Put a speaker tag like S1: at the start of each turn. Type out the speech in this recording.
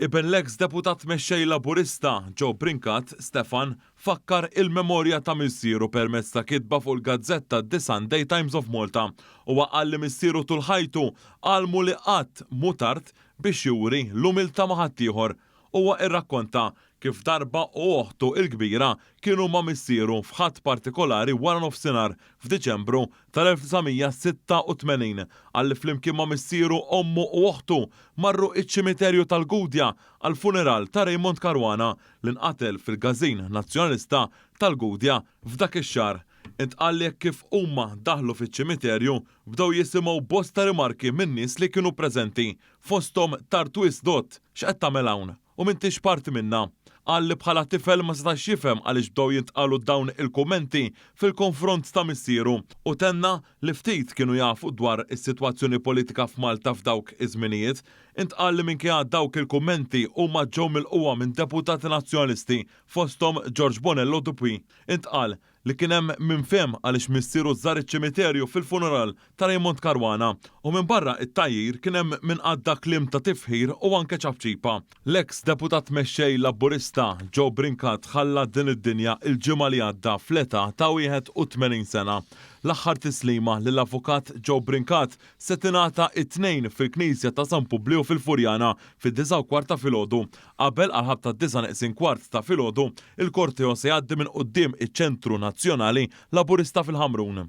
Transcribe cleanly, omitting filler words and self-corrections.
S1: Iben l-eks Deputat Mexxej Laburista, Joe Brincat, Stefan, fakkar il-memorja ta' missieru permezz ta' kitba fuq il-gazzetta The Sunday Times of Malta. Huwa qal li missieru tul ħajtu għallmu li qatt mhu tard biex juri l-umiltà ma' ħaddieħor. Huwa irrakkonta kif darba hu u oħtu l-kbira kienu ma' missieru f'Ħadd partikolari wara nofsinhar f'Diċembru tal-1986. Qal li flimkien ma' missieru, ommu u oħtu marru iċ-ċimiterju tal-Gudja għall-funeral ta' Raymond Caruana li nqatel fil-Każin Nazzjonalista tal-Gudja f'dak ix-xahar. Intqal li hekk kif huma daħlu fiċ-ċimiterju bdew jisimgħu bosta rimarki min-nies li kienu preżenti, fosthom tard wisq Dott, x'qed tagħmel hawn? U m'intix parti minna. Qal li bħala tifel ma setax jifhem għaliex bdew jintqalu dawn il-kummenti fil-konfront ta' missieru u tenna li ftit kienu jafu dwar is-sitwazzjoni politika f'Malta f'dawk iż-żminijiet. Intqal li minkejja dawk il-kummenti huma ġew milqugħa minn deputati Nazzjonalisti fosthom George Bonello Dupuis. Intqal li kien hemm min fehem għaliex missieru żar iċ-ċimiterju fil-funeral ta' Raymond Caruana u minbarra t-tgħajjir kien hemm min għadda kliem ta' tifħir u anke ċapċipa. L-eks Deputat Mexxej Laburista Joe Brincat ħalla din id-dinja l-Ġimgħa li għadda fl-età ta' 81 sena. L-aħħar tislima lill-Avukat Joe Brincat se tingħata t-Tnejn fil-Knisja ta' San Publiju fil-Furjana fid-disgħa u kwart ta' filgħodu. Qabel, għall-ħabta d-disgħa neqsin kwart ta' filgħodu, il-korteo se jgħaddi minn quddiem iċ-Ċentru Nazzjonali Laburista fil-Ħamrun.